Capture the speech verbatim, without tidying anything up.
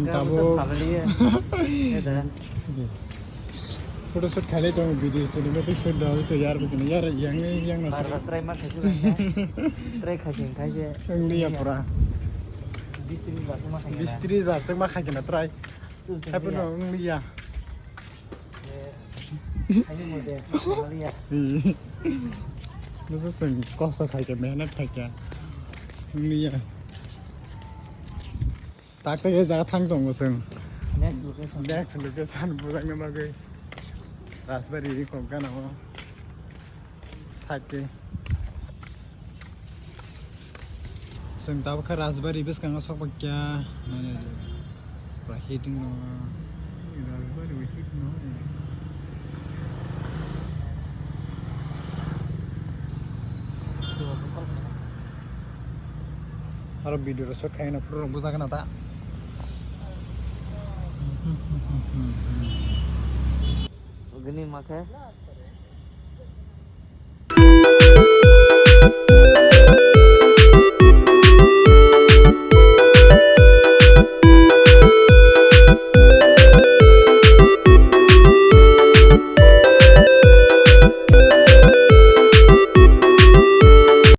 Tabuk. Photoshoot khailai tongo, video cinematic shoot da to yar bikini yar yang yang na. Bar bar try ma khaisi bai. Try khaisi khaisi. Ang liya pura. Bistri bar ma khaisi. Bistri bar ma khaisi na try. Hai puno ang liya. Hai mo de. Liya. Nasa seng kosa khaisi mehnat khaisi. Ang liya. Tak tak ya jaga thang tongo chwng. Next location. Next location bujakna bagwi. Rajbari ri kok gana o. Side. Chwng tabukha Rajbari bwskango sokbakya. Nainani. Pura heating no. Rajbari bo heat no. Aro video rok shoot khaina pura rok bujak na ta. Gini makhe.